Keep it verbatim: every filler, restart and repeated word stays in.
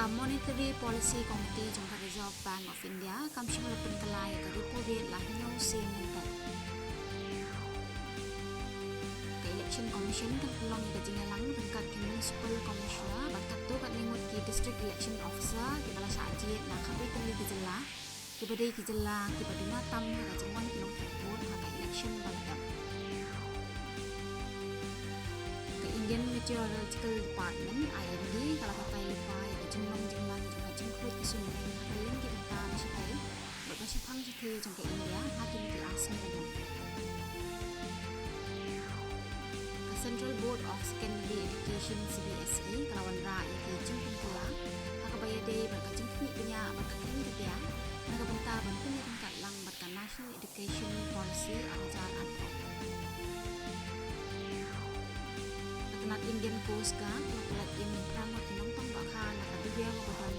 Ka Monetary Policy Committee jong ka Reserve Bank of India kam shym la pynkylla ïa ka repo rate la hynñiew sien lynter. Ka Election Commission kan pynlong ïa ka jingïalang ryngkat ki Municipal Commissioner bad katto katne ngut ki District Election Officer kiba la shah jied na khatwei tylli ki jylla, kiba dei ki jylla kiba duna tam ha ka jingwan ki nongthep vote ha ka election ba la dep. Ka Indian Meteorological Department, I M D, ka la batai lypa ïa ka jinglong jingman jong ka jingkhluit ka suiñbneng ha kylleng ki bynta ba shatei bad ba shaphang shathie jong ka India ha kine ki ar sngi ba don. Ka Central Board of Secondary Education, C B S E, ka la wanrah ïa ki jingpynkylla ha kaba ïadei bad ka jingkhmih bniah bad ka khein ka bia na ka bynta ban pynïaryngkat lang bad ka National Education Policy ar hajar arphew. Ka tnat Indian Coast Guard ka la pyllait im phra ngut ki nongtong dohkha na ka duriaw ba don